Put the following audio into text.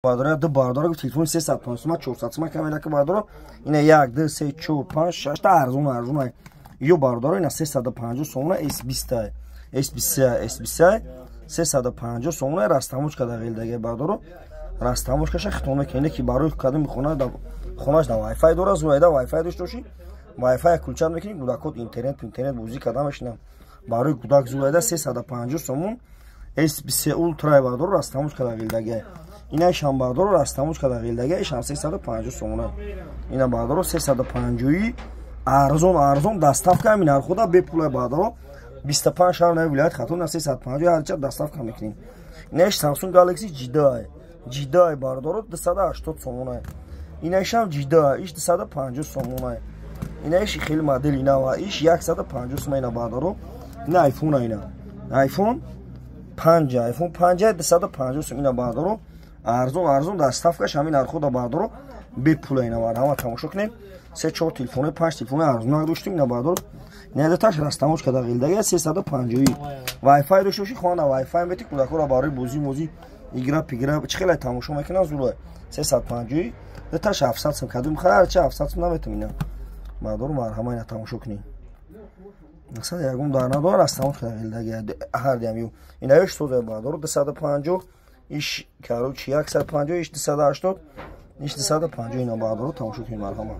Бардора, ду бардора телефони 350 сума, 400 сума камера ки бардора. Ина 1, 2, 3, 4, 5, 6 та арзон арзон. Ё бардора, ина 350 сомона S20, S23, S23 350 сомона, растамочка да ғилдаге бардоро. Растамочкаша хитон мекунед ки барои кадом хона да хонаш да Wi-Fi дора, зуайда Wi-Fi дошта бошӣ. Wi-Fi кулчат мекунӣ, кӯдакот интернет бозӣ карда мешинам. Барои кӯдак зуайда 350 сомон S23 Ultra бардоро, растамочка да ғилдаге. Инаишам бардоро, растамочка да ғилдаге, ишам 350 сомона. Ина бардоро, 350 арзон арзон, доставка ҳамин нархода бепула бардоро. 25 шаҳр нави вилоят Хатлон 350 ҳарча доставка мекунем. Инаиш Samsung Galaxy J2, J2 бардоро, 280 сомона. Инаишам J2, иш 250 сомона. Инаиш хеле модели нава, иш 150 сомона ина бардоро. Ина iPhone, ина iPhone 5, iPhone 5 250 сом ина бардоро. Арзон арзон, доставкаш ҳамин нархода бардоро, бепула. Ина марҳамат, тамошо кунем. Се, чор телефони, панҷ телефони арзонак доштем. Ина бардоро, недаташ растамоч када ғилдага 350. Wi-Fi дошта бошӣ, хона Wi-Fi мети, кӯдакҳоро барои бозӣ мозӣ, игра пигра чӣ хеле тамошо мекунанд, зура. 350, даташ 700 сум кадом ҳарча 700 сум наметум. Ина бардоро, марҳама, ина тамошо кунем. Мақсад ягон дар надора, растамоч када ғилдага ҳардиам ю. Ина ёш соза бардоро, 250 иш, короче, 150 иш, 280 иш, 250. Ина бардоро, тамошо кунем, марҳама.